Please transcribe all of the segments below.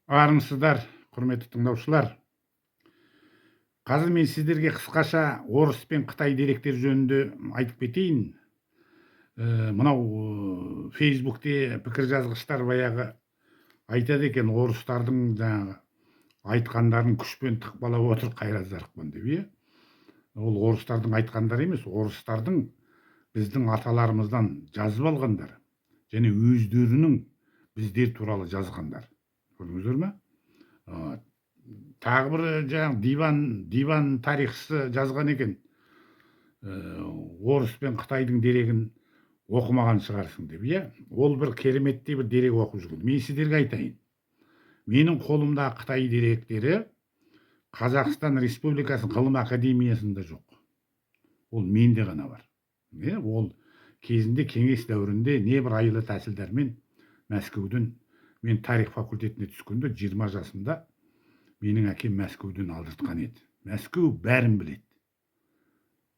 Армысыздар, құрметті тыңдаушылар! Қазір мен сіздерге қысқаша орыс пен қытай деректері жөнінде айтып кетейін. Мынау Фейсбукте пікір жазғыштар баяғы айтады екен, орыстардың жаңағы айтқандарын күшпен тықпалап отыр Қайрат Зарықпан деп, иә. Ол орыстардың айтқандары емес, орыстардың біздің аталарымыздан жазып алғандары және өздерінің біздер туралы жазғандар. Көрдіңіздер ме? Тағы бір жаңағы диван тарихшысы жазған екен, орыс пен қытайдың дерегін оқымаған шығарсың деп, иә. Ол бір кереметтей бір дерек оқып жүрген. Мен сіздерге айтайын, менің қолымдағы қытай деректері Қазақстан Республикасы Ғылым академиясында жоқ, ол менде ғана бар, иә. Ол кезінде, кеңес дәуірінде небір айлы тәсілдермен Мәскеуден, мен тарих факультетіне түскенде 20 жасымда, менің әкем Мәскеуден алдыртқан еді. Мәскеу бәрін біледі,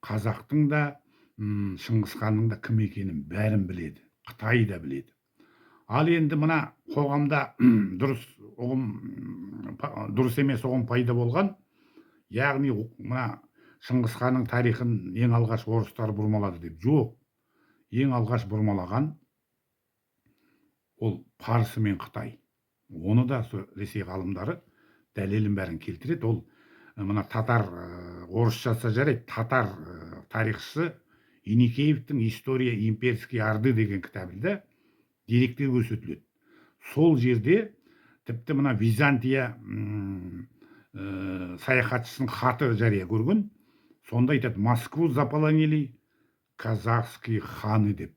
қазақтың да, Шыңғыс ханның да кім екенін бәрін біледі, қытай да біледі. Ал енді мына қоғамда дұрыс ұғым, дұрыс емес ұғым пайда болған, яғни мына Шыңғыс ханның тарихын ең алғаш орыстар бұрмалады деп. Жоқ, ең алғаш бұрмалаған ол парсы мен қытай. Оны да сол Ресей ғалымдары дәлелін бәрін келтіреді. Ол мына татар, орыс жазса жарайды, татар тарихшысы Еникеевтің «История имперской орды» деген кітабында деректер көрсетіледі. Сол жерде тіпті мына Византия саяхатшысының хаты жария көрген. Сонда айтады: «Москву заполонили казахские ханы» деп,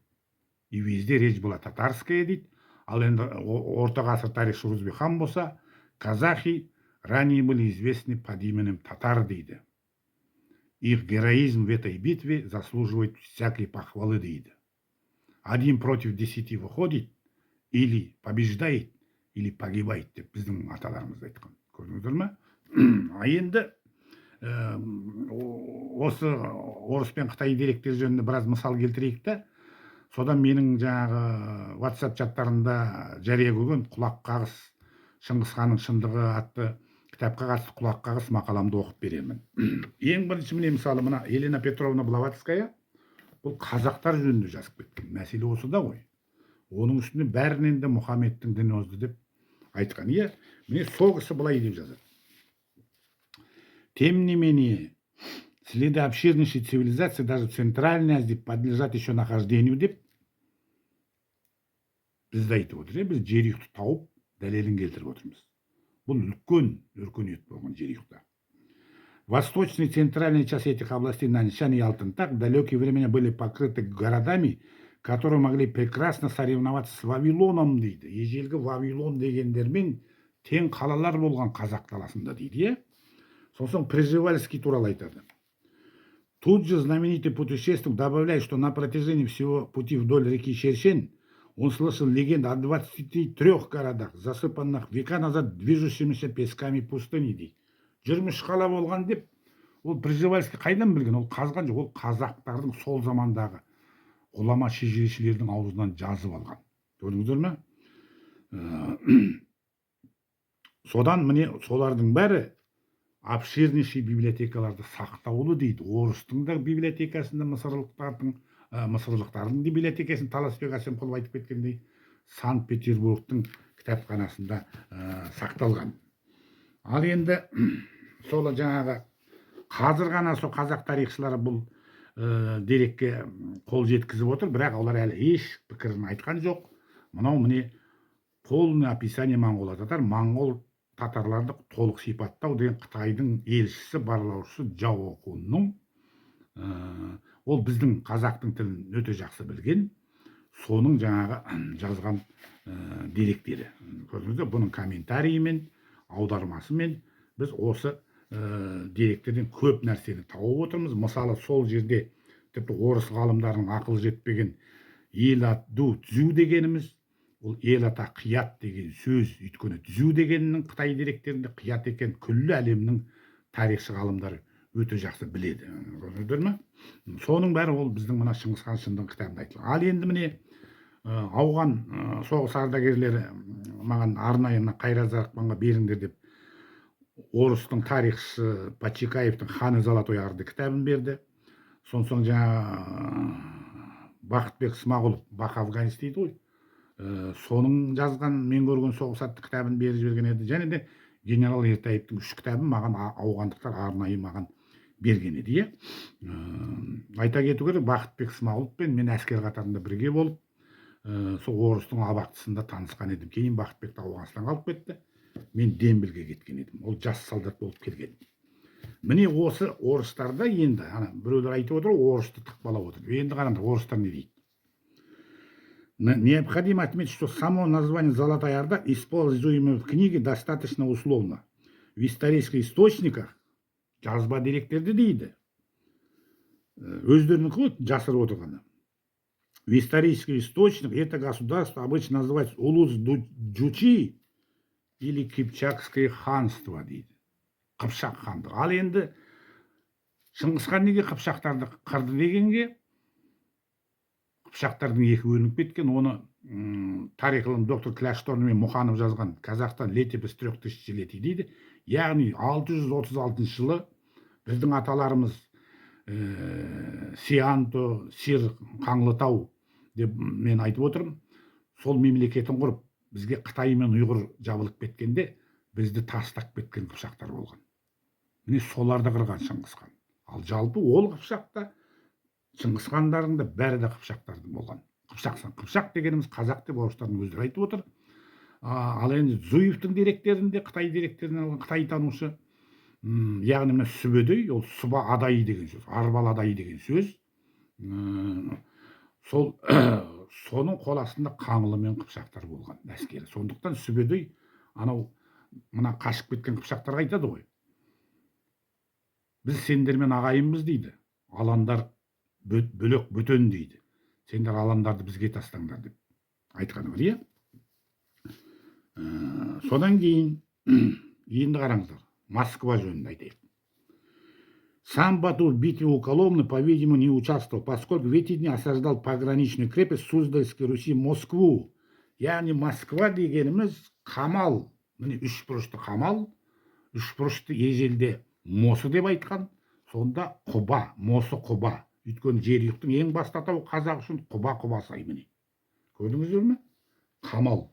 «и везде речь была татарская» дейді. Ал енді орта ғасыр тарихшы Рузбехан болса, «Казахи ранее были известны под именем татар» дейді, «их героизм в этой битве заслуживает всякой похвалы» дейді. «Один против 10 выходит, или побеждает, или погибает» деп біздің аталарымыз айтқан. Көрдіңіздер ме? А енді осы орыс пен қытай деректері жөнінде біраз мысал келтірейік та, содан менің жаңағы WhatsApp чаттарында жария көрген құлақ қағыс, «Шыңғыс ханның шындығы» атты кітапқа қатысты құлақ қағыс мақаламды оқып беремін. Ең бірінші, міне, мысалы, мына Елена Петровна Блаватская, бұл қазақтар жөнінде жазып кеткен. Мәселе осыда ғой. Оның үстіне бәрінен де Мұхаммедтің діні озды деп айтқан, иә. Міне, сол кісі былай деп жазады: «Тем не менее следы обширнейшей цивилизации даже в Центральной Азии подлежат еще нахождению» деп бізді айтып отыр, иә. Біз Жерұйықты тауып, дәлелін келтіріп отырмыз. Бұл үлкен өркениет болған Жерұйықта. «Восточная и центральная часть этих областей, Наньшань и Алтынтаг, в далекие времена были покрыты городами, которые могли прекрасно соревноваться с Вавилоном» дейді. Ежелгі Вавилон дегендермен тең қалалар болған қазақ даласында дейді, иә. Сосын Пржевальский туралы айтады. «Тут же знаменитый путешественник добавляет, что на протяжении всего пути вдоль реки Шершен он слышал легенду о 23 городах, засыпанных века назад движущимися песками пустыни» дейді. 23 қала болған деп ол Пржевальский қайдан білген? Ол қазған жоқ, ол қазақтардың сол замандағы ғұлама шежірешілердің аузынан жазып алған. Көрдіңіздер ме? Содан, міне, солардың бәрі обширнейший библиотекаларда сақтаулы дейді. Орыстың да библиотекасында, мысырлықтардың библиотекасын, Таласбек Әсемқұлов айтып кеткендей, Санкт Петербургтың кітапханасында сақталған. Ал енді сол жаңағы қазір ғана сол қазақ тарихшылары бұл дерекке қол жеткізіп отыр, бірақ олар әлі еш пікірін айтқан жоқ. Мынау, міне, «Полное описание монголо татар», моңғол татарларды толық сипаттау деген қытайдың елшісі, барлаушысы Джао Хунның, ол біздің қазақтың тілін өте жақсы білген, соның жаңағы жазған деректері. Көрдіңіз бе? Бұның комментарийімен, аудармасымен біз осы деректерден көп нәрсені тауып отырмыз. Мысалы, сол жерде тіпті орыс ғалымдарының ақылы жетпеген ел ду түзу дегеніміз, ол ел ата қият деген сөз. Өйткені түзу дегеннің қытай деректерінде қият екен, күллі әлемнің тарихшы ғалымдары өте жақсы біледі. Көрдіңіздер ме? Соның бәрі ол біздің мына «Шыңғыс хан шындығы» кітабында айтылған. Ал енді, міне, Ауған соғыс ардагерлері маған арнайы мына Қайрат Зарықпанға беріңдер деп, орыстың тарихшысы Почекаевтың «Ханы Золотой Орды» кітабын берді. Сонсоң жаңағы Бақытбек Смағұлов, Бақа афганец дейді ғой, соның жазған «Мен көрген соғыс» атты кітабын беріп жіберген еді. Және де генерал Ертаевтың үш кітабын маған ауғандықтар арнайы маған берген еді, иә. Айта кету керек, Бақытбек Смағұловпен мен әскер қатарында бірге болып, сол орыстың абақтысында танысқан едім. Кейін Бақытбек те Ауғанстанға алып кетті, мен дембельге кеткен едім, ол жас солдат болып келген. Міне, осы орыстарда енді ана біреулер айтып отыр ғой, орысты тықпалап отыр. Енді қараңдар, орыстар не дейді. Необходимо отметить, что само название «Золотая Орда», используемое в книге, достаточно условно. В исторических источниках, жазба деректерде дейді, өздерінікі ғой жасырып отырғаны. В исторических источниках это государство обычно называется Улус Джучи или Кипчакское ханство дейді. Қыпшақ хандығы. Ал енді Шыңғысхан неге қыпшақтарды қырды дегенге, қыпшақтардың екі бөлініп кеткен, оны тарих ғылым доктор Кляшторн мен Мұханов жазған «Казахстан. Летопись трех тысячелетий» дейді. Яғни 636 жылы біздің аталарымыз Сианто, Сир Қаңлытау деп мен айтып отырмын, сол мемлекетін құрып, бізге Қытай мен ұйғыр жабылып кеткенде, бізді тастап кеткен қыпшақтар болған. Міне, соларды қырған Шыңғысхан. Ал жалпы ол қыпшақта Шыңғысхандардың да бәрі де қыпшақтардың болған. Қыпшақ, қыпшақ дегеніміз қазақ деп орыстардың өздері айтып отыр. Ал енді Зуевтің деректерінде, қытай деректерінен алған қытайтанушы, яғни мына Сүбөдей, ол сұба адай деген сөз, арбал адай деген сөз. Сол соның қол астында қаңлы мен қыпшақтар болған әскері. Сондықтан Сүбөдей анау мына қашып кеткен қыпшақтарға айтады ғой: «Біз сендермен ағайынбыз, – дейді, – аландар бөлек, бөтен, – дейді, – сендер аландарды бізге тастаңдар», – деп айтқаны бар, иә. Содан кейін енді қараңыздар, Москва жөнінде айтайық. Сам Бату в битве у Коломны, по-видимому, не участвовал, поскольку в эти дни осаждал пограничную крепость Суздальской Руси Москву. Яғни Москва дегеніміз қамал. Міне, үш бұрышты қамал, үш бұрышты ежелде Мосы деп айтқан. Сонда Құба, Мосы Құба. Өйткені Жерұйықтың ең басты атауы қазақ үшін Құба, Құбасай, міне. Көрдіңіздер ме? Қамал.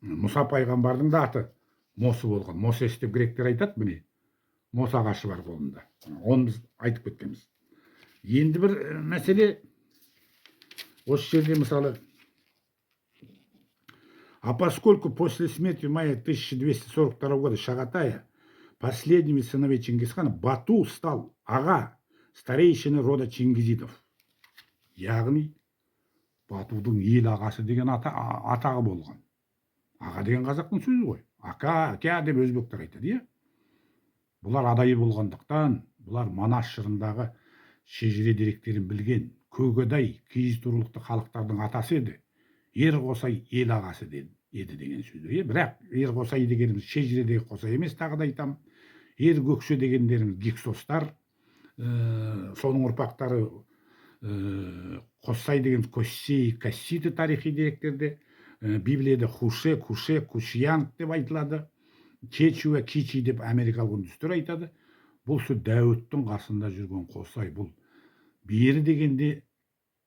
Мұса пайғамбардың да аты Мосы болған. Мосес деп гректер айтады, міне. Мос ағашы бар қолында. Оны біз айтып кеткенбіз. Енді бір мәселе осы жерде, мысалы, а поскольку после смерти в мае 1242 года Шагатая, последнего из сыновей Чингисхана, Бату стал ага, старейшины рода Чингизидов. Яғни Батудың ел ағасы деген атағы болған. Аға деген қазақтың сөзі ғой. Ака, ака деп өзбектер айтады, иә. Бұлар адайы болғандықтан, бұлар Манас жырындағы шежіре деректерін білген, Көкадай киіз турлықты халықтардың атасы еді. Ер Қосай ел ағасы еді деген сөз. Иә, бірақ Ер Қосай дегеніміз шежіредегі Қосай емес, тағы да айтамын. Ер Көкше дегендеріміз гиксостар, соның ұрпақтары, Қоссай деген Коссей, Касситы тарихи деректерде, Библияда Хуше, Куше, Кушьянг деп айтылады. Кечуа, Кичи деп америкалық үндістер айтады. Бұл сол Дәуіттің қасында жүрген Қосай. Бұл бері дегенде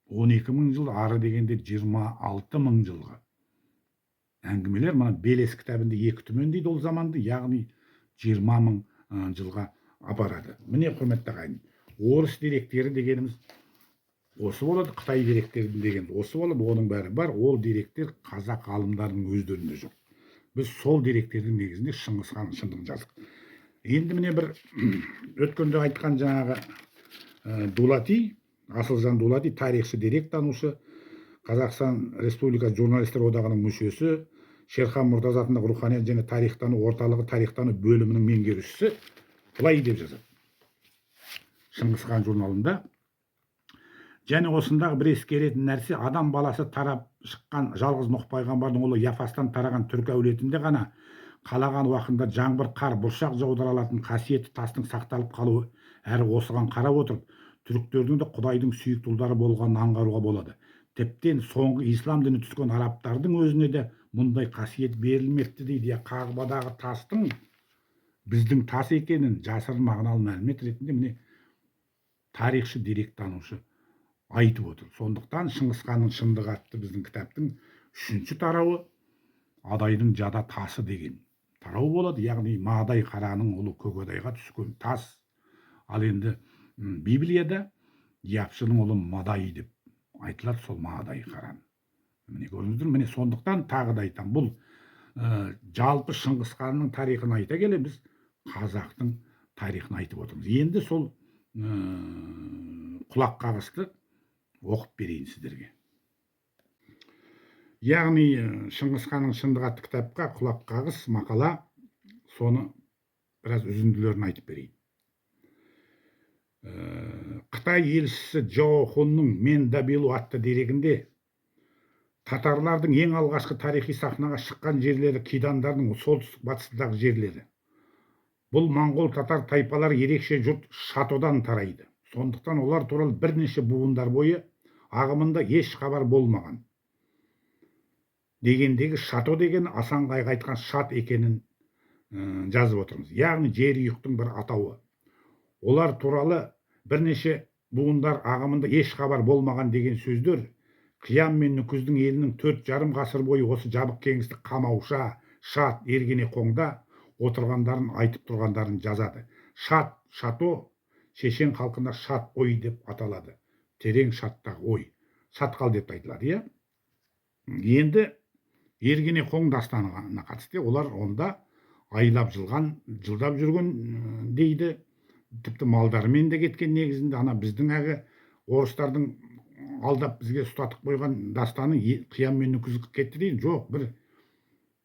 12 мың жыл, ары дегенде 26 мың жылғы әңгімелер. Мына Белес кітабында екі түмен дейді ол заманды, яғни 20 мың жылға апарады. Міне, құрметті ағайын, орыс деректері дегеніміз осы болады, қытай деректері деген осы болады. Оның бәрі бар. Ол деректер қазақ ғалымдарының өздерінде жоқ. Біз сол деректердің негізінде Шыңғыс ханның шындығын жаздық. Енді міне, бір өткенде айтқан жаңағы Дулати, Асылжан Дулати, тарихшы, деректанушы, Қазақстан Республикасы Журналистер одағының мүшесі, Шерхан Мұртаза атындағы руханият және тарихтану орталығы тарихтану бөлімінің меңгерушісі былай деп жазады «Шыңғыс хан» журналында: «Және осындағы бір ескеретін нәрсе, адам баласы тарап шыққан жалғыз Нұх пайғамбардың ұлы Яфастан тараған түркі әулетінде ғана қалаған уақытында жаңбыр, қар, бұршақ жаудыра алатын қасиетті тастың сақталып қалуы. Әрі осыған қарап отырып, Түріктердің де құдайдың сүйікті ұлдары болғанын аңғаруға болады. Тіптен соңғы ислам діні түскен арабтардың өзіне де мұндай қасиет берілмепті дейді. Я, Қағбадағы тастың біздің тас екенін жасырын мағыналы мәлімет ретінде, міне, тарихшы, деректанушы айтып отыр. Сондықтан «Шыңғыс ханның шындығы» атты біздің кітаптың үшінші тарауы «Адайдың жада тасы» деген тарау болады, яғни Мадай Қараның ұлы Көкадайға түскен тас. Ал енді Библияда Япшының ұлы Мадай деп айтылады, сол Мадай Қараны, міне, көрдіңіздер. Міне, сондықтан тағы да айтамын, бұл жалпы Шыңғыс ханның тарихын айта келе, біз қазақтың тарихын айтып отырмыз. Енді сол құлақ қағысты оқып берейін сіздерге, яғни «Шыңғыс ханның шындығы» атты кітапқа құлақ қағыс мақала, соны біраз үзінділерін айтып берейін. Қытай елшісі Джао Хунның «Мен Дабилу» атты дерегінде татарлардың ең алғашқы тарихи сахнаға шыққан жерлері кидандардың солтүстік батысындағы жерлері. Бұл моңғол татар тайпалары ерекше жұрт Шатодан тарайды. Сондықтан олар туралы бірнеше буындар бойы ағымында еш хабар болмаған дегендегі Шато деген Асан Қайғы айтқан Шат екенін жазып отырмыз, яғни Жерұйықтың бір атауы. Олар туралы бірнеше буындар ағымында еш хабар болмаған деген сөздер Қиян мен Нүкіздің елінің 4,5 ғасыр бойы осы жабық кеңістік Қамауша, Шат, Ергенеқоңда отырғандарын айтып тұрғандарын жазады. Шат, Шато шешен халқында Шат ой деп аталады, терең шаттағы ой, шатқал деп те айтылады, иә. Енді Ергенеқоң дастанына қатысты, олар онда айлап, жылған, жылдап жүрген дейді, тіпті малдарымен де кеткен. Негізінде ана біздің әлгі орыстардың алдап бізге ұстатып қойған дастаны Қиян мен Нүкіз кетті дейді. Жоқ, бір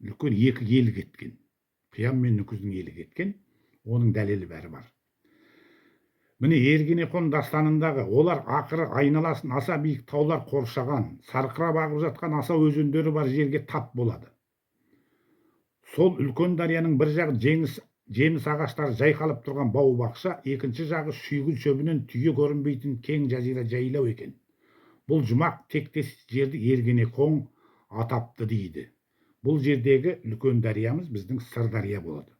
үлкен екі ел кеткен, Қиян мен Нүкіздің елі кеткен, оның дәлелі бәрі бар. Міне, Ергенеқон дастанындағы олар ақыры айналасын аса биік таулар қоршаған, сарқырап ағып жатқан аса өзендері бар жерге тап болады. Сол үлкен дарияның бір жағы жеміс ағаштары жайқалып тұрған бау бақша, екінші жағы шүйгін шөбінен түйе көрінбейтін кең жазира жайлау екен. Бұл жұмақ тектес жерді Ергенеқоң атапты дейді. Бұл жердегі үлкен дариямыз біздің Сырдария болады.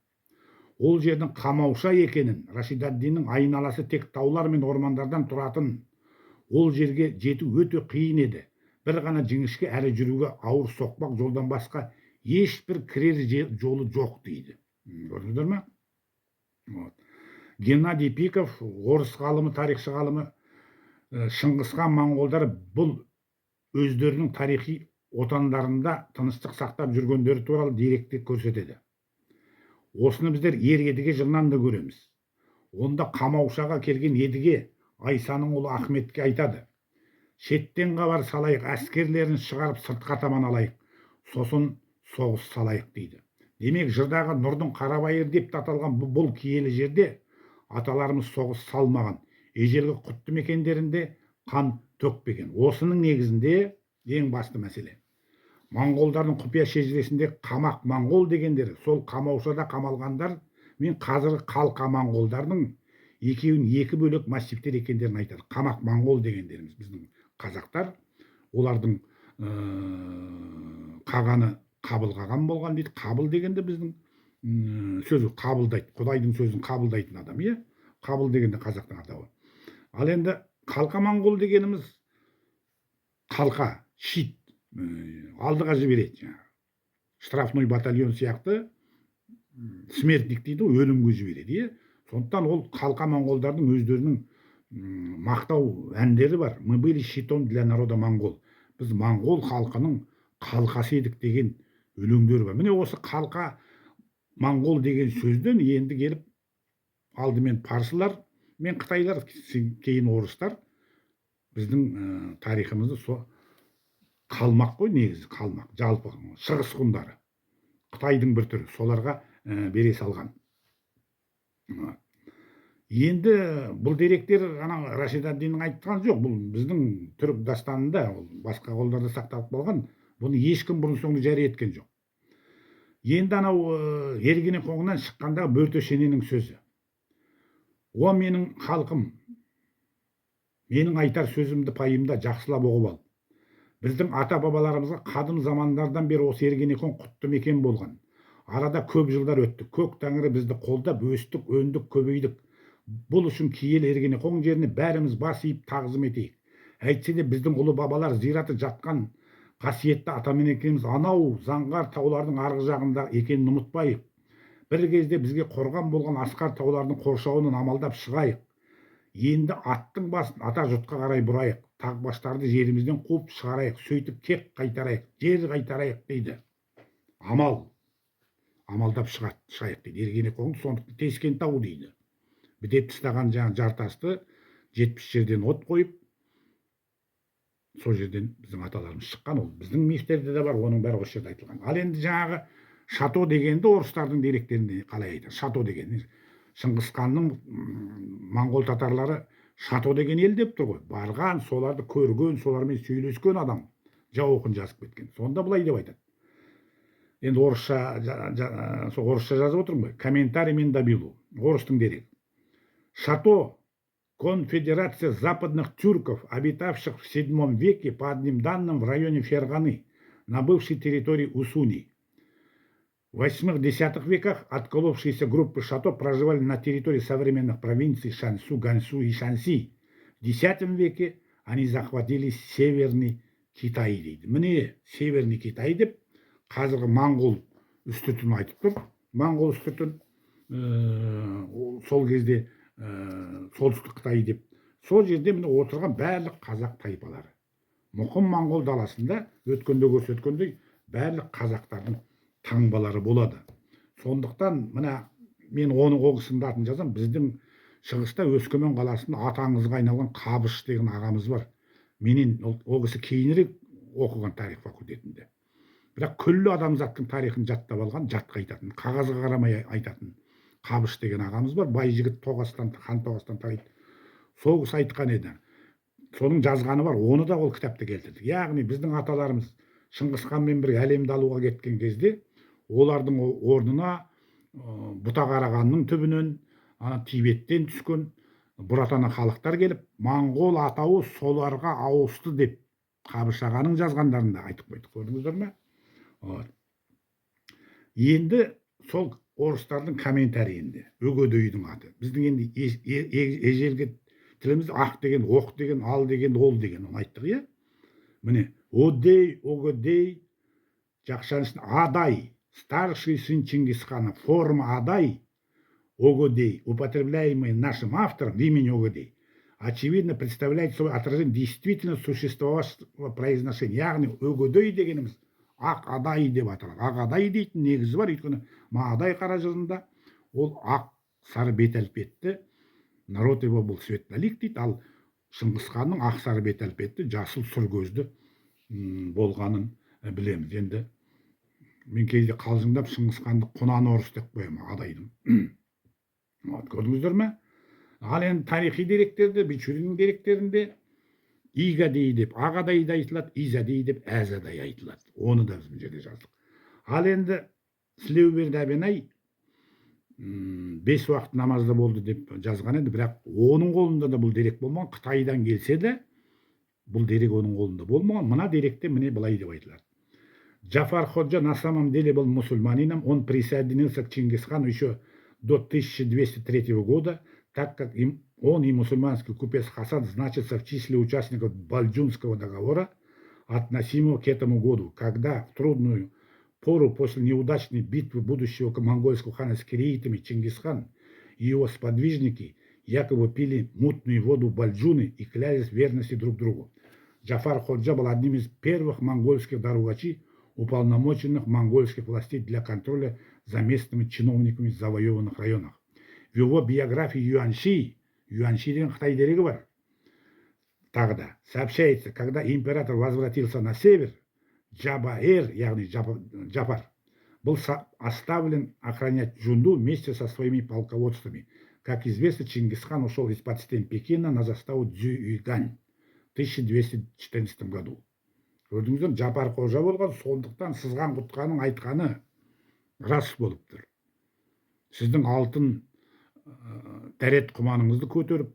Ол жердің Қамауша екенін, Рашидаддиннің айналасы тек таулар мен ормандардан тұратын, ол жерге жету өте қиын еді, бір ғана жіңішке әрі жүруге ауыр соқпақ жолдан басқа ешбір кірер жолы жоқ дейді. Көрдіңіздер ме? Вот. Геннадий Пиков, орыс ғалымы, тарихшы ғалымы, Шыңғысхан моңғолдары бұл өздерінің тарихи отандарында тыныштық сақтап жүргендері туралы деректі көрсетеді. Осыны біздер «Ер Едіге» жырынан да көреміз. Онда Қамаушаға келген Едіге Айсаның ұлы Ахметке айтады: «Шеттен хабар салайық, әскерлерін шығарып, сыртқа таман алайық, сосын соғыс салайық», – дейді. Демек, жырдағы Нұрдың Қарабайыр деп те аталған бұл киелі жерде аталарымыз соғыс салмаған, ежелгі құтты мекендерінде қан төкпеген. Осының негізінде ең басты мәселе: моңғолдардың құпия шежіресінде қамақ моңғол дегендері сол Қамаушада қамалғандар мен қазіргі қалқа моңғолдардың екеуін екі бөлек массивтер екендерін айтады. Қамақ моңғол дегендеріміз біздің қазақтар, олардың қағаны Қабыл қаған болған дейді. Қабыл дегенде біздің сөзі қабылдайды, құдайдың сөзін қабылдайтын адам, иә. Қабыл дегенде қазақтың атауы. Ал енді қалқа моңғол дегеніміз қалқа, щит, алдыға жібереді, жаңағы штрафной батальон сияқты, смертник дейді ғой, өлімге жібереді, иә. Сондықтан ол қалқа моңғолдардың өздерінің мақтау әндері бар: «Мы были щитом для народа монгол», біз моңғол халқының қалқасы едік деген өлеңдері бар. Міне, осы қалқа моңғол деген сөзден енді келіп алдымен парсылар мен қытайлар, кейін орыстар біздің тарихымызды со қалмақ қой, негізі қалмақ жалпы шығыс ғұндары, қытайдың бір түрі, соларға бере салған. Енді бұл деректер ана Рашид ад-Диннің айтқан жоқ, бұл біздің түрік дастанында, ол басқа қолдарда сақталып қалған, бұны ешкім бұрын соңды жария еткен жоқ. Енді анау Ергенеқоңнан шыққандағы Бөрте Шененің сөзі: «О, менің халқым!» Менің айтар сөзімді пайымда, жақсылап ұғып ал. Біздің ата бабаларымызға қадым замандардан бері осы Ергенекон құтты мекен болған. Арада көп жылдар өтті. Көк тәңірі бізді қолдап, өстік, өндік, көбейдік. Бұл үшін киелі Ергенекон жеріне бәріміз бас иіп, тағзым етейік. Әйтсе де, біздің ұлы бабалар зираты жатқан қасиетті атамекеніміз анау заңғар таулардың арғы жағында екенін ұмытпайық. Бір кезде бізге қорған болған асқар таулардың қоршауынан амалдап шығайық. Енді аттың басын ата жұртқа қарай бұрайық, тақбаштарды жерімізден қуып шығарайық, сөйтіп кек қайтарайық, жер қайтарайық дейді. Амалдап шығайық дейді. Ергенеконды сондықтан тескен тау дейді. Бітеп тастаған жаңағы жартасты 70 жерден от қойып, сол жерден біздің аталарымыз шыққан. Ол біздің мифтерде де бар, оның бәрі осы жерде айтылған. Ал енді жаңағы шато дегенді орыстардың деректерінде қалай айтады? Шато деген Шыңғыс ханның моңғол татарлары шато деген ел деп тұр ғой. Барған, соларды көрген, солармен сөйлескен адам жауақын жазып кеткен. Сонда былай деп айтады енді, орысша, сол орысша жазып отырмын ғой. Комментарий Мендабилу, орыстың дерегі. Шато — конфедерация западных тюрков, обитавших в VII веке, по одним данным, в районе Ферганы, на бывшей территории Усуни. В 8-10 веках отколовшиеся группы шато проживали на территории современных провинций Шаньсу, Ганьсу и Шанси. В X веке они захватили Северный Китай дейді. Міне, Северный Китай деп қазіргі моңғол үстіртін айтып тұр. Моңғол үстіртін сол кезде Солтүстік Қытай деп. Сол жерде, міне, отырған барлық қазақ тайпалары. Мұқым моңғол даласында өткенде көрсеткендей, барлық қазақтардың таңбалары болады. Сондықтан мына мен оны, ол кісінің атын жазамын. Біздің шығыста, Өскемен қаласында аты аңызға айналған Қабыш деген ағамыз бар. Менен ол кісі кейінірек оқыған тарих факультетінде, бірақ күллі адамзаттың тарихын жаттап алған, жатқа айтатын, қағазға қарамай айтатын Қабыш деген ағамыз бар. Бай жігіт, Тоғастан, хан Тоғастан тарайды. Сол кісі айтқан еді, соның жазғаны бар, оны да ол кітапта келтірдік. Яғни біздің аталарымыз Шыңғыс ханмен бірге әлемді алуға кеткен кезде олардың орнына Бұтақарағанның түбінен, ана Тибеттен түскен бұратана халықтар келіп, моңғол атауы соларға ауысты деп Қабыш ағаның жазғандарында айтып қойдық. Көрдіңіздер ме? Вот. Енді сол орыстардың комментарийінде Өгедейдің аты біздің енді ежелгі тілімізде ақ деген, оқ деген, ал деген, ол деген, оны айттық, иә. Міне, Одей, Огодей, жақшаның Адай, старший сын Чингисхана. Форма Адай, Огодей, употребляемый нашим автором в имени Огодей, очевидно, представляет собой отражение действительно существовавшего произношения. Яғни Өгедей дегеніміз ақ адай деп аталады. Ақ адай дейтін негізі бар, өйткені Маадай қара жырында ол ақ сары бет әлпетті, народ его был светлолик дейді. Ал Шыңғыс ханның ақ сары бет әлпетті, жасыл сұр көзді болғанын білеміз. Енді мен кейде қалжыңдап Шыңғыс ханды құнан орыс деп қоямын адайдың. Вот, көрдіңіздер ме? Ал енді тарихи деректерде, Бичуриннің деректерінде Игадей деп Ағадай да айтылады, Изадей деп Әзадай айтылады. Оны да біз мына жерде жаздық. Ал енді Тілеуберді Әбенай бес уақыт намазда болды деп жазған еді, бірақ оның қолында да бұл дерек болмаған. Қытайдан келсе де, бұл дерек оның қолында болмаған. Мына деректе, міне, былай деп айтылады: Джафар Ходжа на самом деле был мусульманином, он присоединился к Чингисхану еще до 1203 года, так как он и мусульманский купец Хасан значатся в числе участников Бальджунского договора, относимого к этому году, когда в трудную пору после неудачной битвы будущего монгольского хана с кереитами Чингисхан и его сподвижники якобы пили мутную воду Бальджуны и клялись в верности друг другу. Джафар Ходжа был одним из первых монгольских даругачи, уполномоченных монгольских властей для контроля за местными чиновниками в завоеванных районах. В его биографии Юаньши, Юаньши деген қытай дерегі бар, тағы да сообщается: когда император возвратился на север, Джабаэр, яғни Джапар, был оставлен охранять Джунду вместе со своими полководцами. Как известно, Чингисхан ушел из-под стен Пекина на заставу Цзюйюгань в 1214 году. Көрдіңіздер, Жапар қожа болған. Сондықтан Сызған Құтқаның айтқаны рас болып тұр. Сіздің алтын дәрет құманыңызды көтеріп,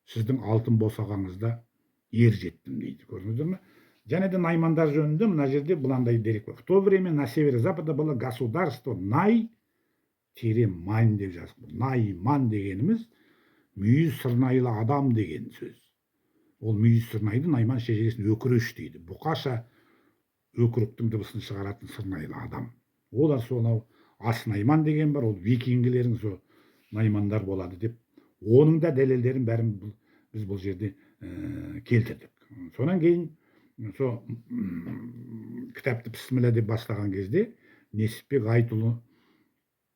Сіздің алтын босағаңызда ер жеттім дейді. Көрдіңіздер ме? Және де наймандар жөнінде мына жерде мынандай дерек бар: «В то время на севере запада было государство Най тире Мань» деп жазып. Найман дегеніміз мүйіз сырнайлы адам деген сөз. Ол мүйіз сырнайды найман шежіресінде өкіріш дейді, бұқаша өкіріктің дыбысын шығаратын сырнайлы адам. Олар сонау Аснайман деген бар, ол викингілердің сол наймандар болады деп, оның да дәлелдерін бәрін біз бұл жерде келтірдік. Содан кейін сол кітапты пісміллә деп бастаған кезде Несіпбек Айтұлы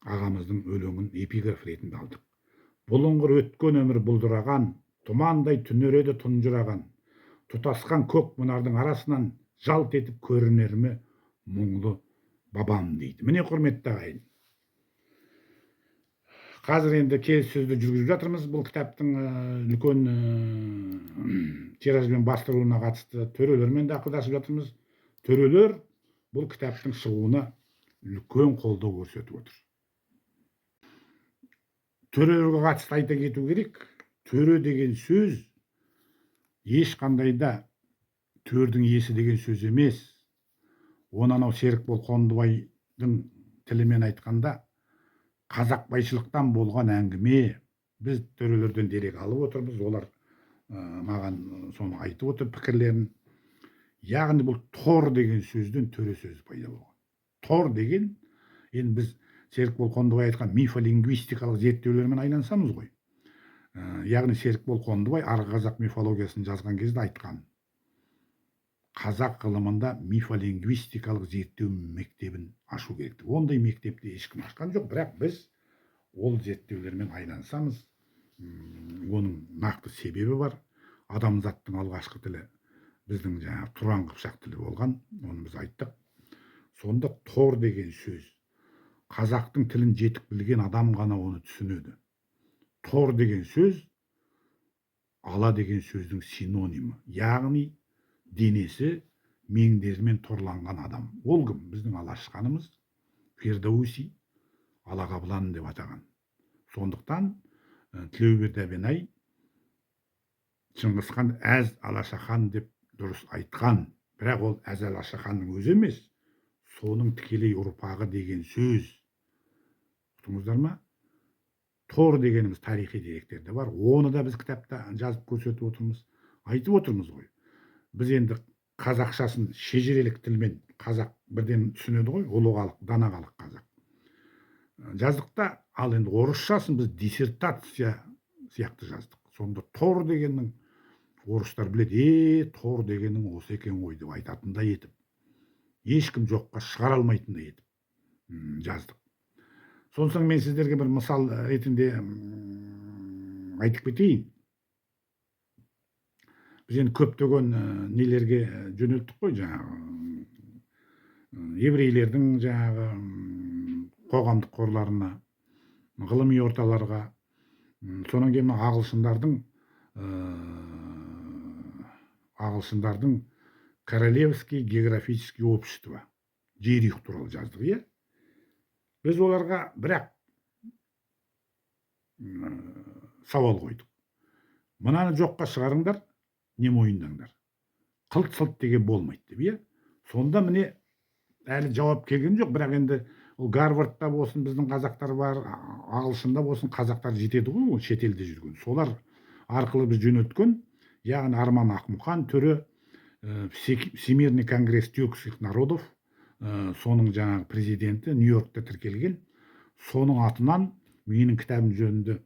ағамыздың өлеңін эпиграф ретінде алдық: «Бұлыңғыр өткен өмір бұлдыраған, тұмандай түнереді тұнжыраған, тұтасқан көк мұнардың арасынан жалт етіп көрінер ме мұңлы бабам» дейді. Міне, құрметті ағайын, қазір енді келіссөзді жүргізіп жатырмыз. Бұл кітаптың үлкен тиражбен бастырылуына қатысты төрелермен де ақылдасып жатырмыз. Төрелер бұл кітаптың шығуына үлкен қолдау көрсетіп отыр. Төрелерге қатысты айта кету керек: төре деген сөз ешқандай да төрдің иесі деген сөз емес. Оны анау Серікбол Қондыбайдың тілімен айтқанда, қазақбайшылықтан болған әңгіме. Біз төрелерден дерек алып отырмыз, олар маған соны айтып отыр, пікірлерін. Яғни бұл тор деген сөзден төре сөзі пайда болған. Тор деген, енді біз Серікбол Қондыбай айтқан мифолингвистикалық зерттеулермен айналысамыз ғой. Яғни Серікбол Қондыбай арғы қазақ мифологиясын жазған кезде айтқан: қазақ ғылымында мифолингвистикалық зерттеу мектебін ашу керек деп. Ондай мектепті ешкім ашқан жоқ, бірақ біз ол зерттеулермен айналысамыз. Оның нақты себебі бар. Адамзаттың алғашқы тілі біздің жаңағы тұран қыпшақ тілі болған, оны біз айттық. Сонда тор деген сөз, қазақтың тілін жетік білген адам ғана оны түсінеді. Тор деген сөз ала деген сөздің синонимі, яғни денесі меңдерімен торланған адам. Ол кім? Біздің Алаш ханымыз Фердоуси Алақабылан деп атаған. Сондықтан Тілеуберді Әбенай Шыңғысхан әз Алаша хан деп дұрыс айтқан, бірақ ол әз Алаша ханның өзі емес, соның тікелей ұрпағы деген сөз. Ұқтыңыздар ма? Тор дегеніміз тарихи деректерде бар, оны да біз кітапта жазып көрсетіп отырмыз, айтып отырмыз ғой. Біз енді қазақшасын шежірелік тілмен, қазақ бірден түсінеді ғой, ұлы халық, дана халық қазақ, жаздық та. Ал енді орысшасын біз диссертация сияқты жаздық. Сонда тор дегеннің орыстар біледі, е, тор дегенің осы екен ғой деп айтатындай етіп, ешкім жоққа шығара алмайтындай етіп жаздық. Сосын мен сіздерге бір мысал ретінде айтып кетейін. Біз енді көптеген нелерге жөнелттік қой, жаңағы еврейлердің жаңағы қоғамдық қорларына, ғылыми орталарға. Содан кейін мына ағылшындардың Королевский географический общество, Жерұйық туралы жаздық, иә. Біз оларға бірақ сауал қойдық: мынаны жоққа шығарыңдар, не мойындаңдар, қылт сылт деген болмайды деп, иә. Сонда міне, әлі жауап келген жоқ, бірақ енді ол Гарвардта болсын біздің қазақтар бар, ағылшында болсын қазақтар жетеді ғой ол шетелде жүрген. Солар арқылы біз жөнелткен, яғни Арман Ақмұқан төре, Всемирный конгресс тюркских народов, соның жаңағы президенті, Нью Йоркта тіркелген, соның атынан менің кітабым жөнінде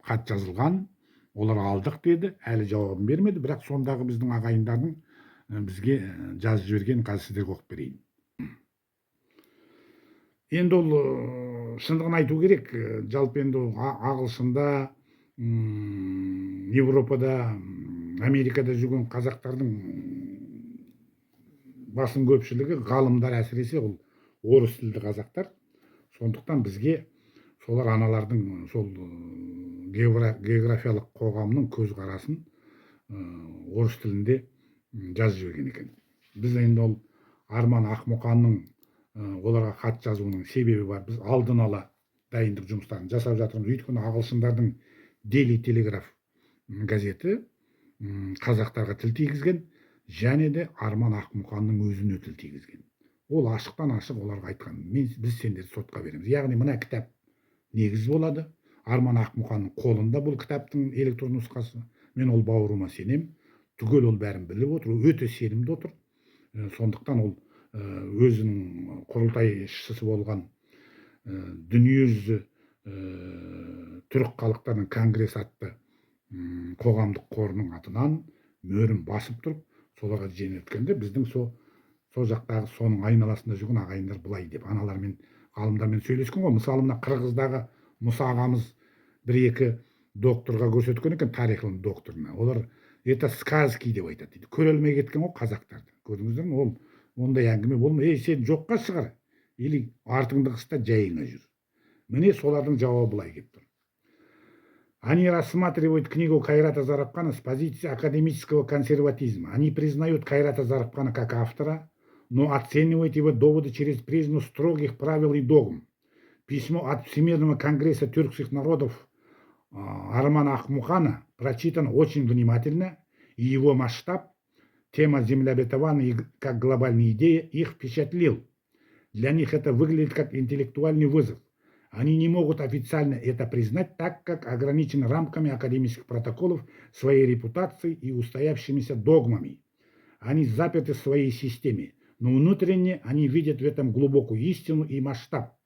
хат жазылған. Олар алдық деді, әлі жауабын бермеді. Бірақ сондағы біздің ағайындардың бізге жазып жіберген, қазір сіздерге оқып берейін. Енді ол шындығын айту керек, жалпы енді ол ағылшында, Европада, Америкада жүрген қазақтардың басым көпшілігі ғалымдар, әсіресе ол орыс тілді қазақтар. Сондықтан бізге солар, аналардың, сол географиялық қоғамның көзқарасын орыс тілінде жазып жіберген екен. Біз енді ол Арман Ақмұқанның оларға хат жазуының себебі бар. Біз алдын ала дайындық жұмыстарын жасап жатырмыз, өйткені ағылшындардың Дейли Телеграф газеті қазақтарға тіл тигізген және де Арман Ақмұқанның өзіне тіл тигізген. Ол ашықтан ашық оларға айтқан: мен, біз сендерді сотқа береміз. Яғни мына кітап негіз болады. Арман Ақмұқанның қолында бұл кітаптың электрон нұсқасы. Мен ол бауырыма сенем түгел, ол бәрін біліп отыр, өте сенімді отыр. Сондықтан ол өзінің құрылтайшысы болған Дүниежүзі түрік халықтарының конгресі атты қоғамдық қорының атынан мөрін басып тұрып, соларға жөнелткенде, біздің сол жақтағы, соның айналасында жүрген ағайындар былай деп аналармен, ғалымдармен сөйлескен ғой. Мысалы, мына қырғыздағы Мұса ағамыз бір екі докторға көрсеткен екен, тарих ғылым докторына. Олар «это сказки» деп айтады дейді. Көре алмай кеткен ғой қазақтарды, көрдіңіздер ме? Ол ондай әңгіме болмай, ей, сен жоққа шығар или артыңды қыс та, жайыңа жүр. Міне, солардың жауабы былай келіп тұр: Они рассматривают книгу Кайрата Зарабхана с позиции академического консерватизма. Они признают Кайрата Зарабхана как автора, но оценивают его доводы через призму строгих правил и догм. Письмо от Всемирного конгресса тюркских народов Армана Ахмухана прочитано очень внимательно, и его масштаб, тема «Земля обетованная» как глобальная идея, их впечатлил. Для них это выглядит как интеллектуальный вызов. Они не могут официально это признать, так как ограничены рамками академических протоколов, своей репутацией и устоявшимися догмами. Они заперты в своей системе, но внутренне они видят в этом глубокую истину и масштаб.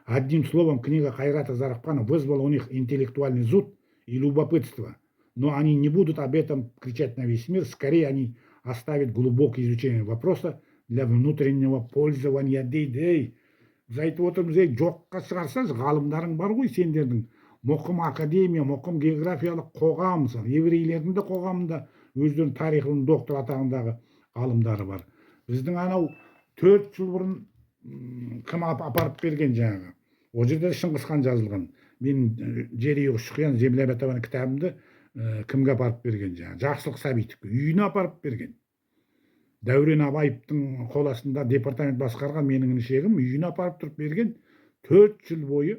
Одним словом, книга Кайрата Зарабхана вызвала у них интеллектуальный зуд и любопытство. Но они не будут об этом кричать на весь мир, скорее они оставят глубокое изучение вопроса для внутреннего пользования дейді. Ей, біз айтып отырмыз, ей, жоққа шығарсаңшы, ғалымдарың бар ғой сендердің, мұқым академия, мұқым географиялық қоғам. Мысалы, еврейлердің де қоғамында өздерінің тарих ғылым докторы атағындағы ғалымдары бар. Біздің анау 4 жыл бұрын кім апарып берген жаңағы, ол жерде Шыңғыс хан жазылған менің «Жер ұйығы Земля обетованная» кітабымды кімге апарып берген? Жаңағы Жақсылық Сәбитовке үйіне апарып берген. Дәурен Абаевтың қол астында департамент басқарған менің інішегім үйіне апарып тұрып берген. 4 жыл бойы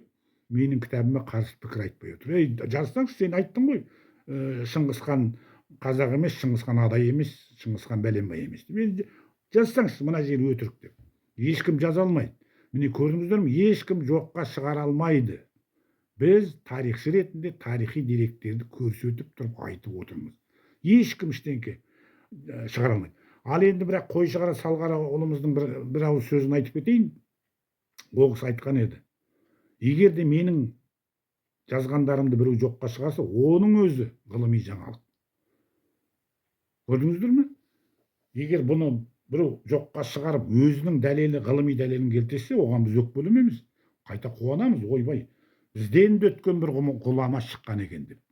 менің кітабыма қарсы пікір айтпай отыр. Ей, жазсаңшы, сен айттың ғой, Шыңғыс хан қазақ емес, Шыңғыс хан адай емес, Шыңғыс хан бәленбай емес деп. Енді жазсаңшы, мына жер өтірік деп. Ешкім жаза алмайды. Міне, көрдіңіздер ме, ешкім жоққа шығара алмайды. Біз тарихшы ретінде тарихи деректерді көрсетіп тұрып айтып отырмыз, ешкім ештеңке шығара алмайды. Ал енді бірақ Қойшығара Салғара ұлымыздың бір ауыз сөзін айтып кетейін. Ол кісі айтқан еді: егер де менің жазғандарымды біреу жоққа шығарса, оның өзі ғылыми жаңалық. Көрдіңіздер ме? Егер бұны біреу жоққа шығарып, өзінің дәлелі, ғылыми дәлелін келтірсе, оған біз өкпелемейміз, қайта қуанамыз: ойбай, бізден де өткен бір ғұлама шыққан екен деп.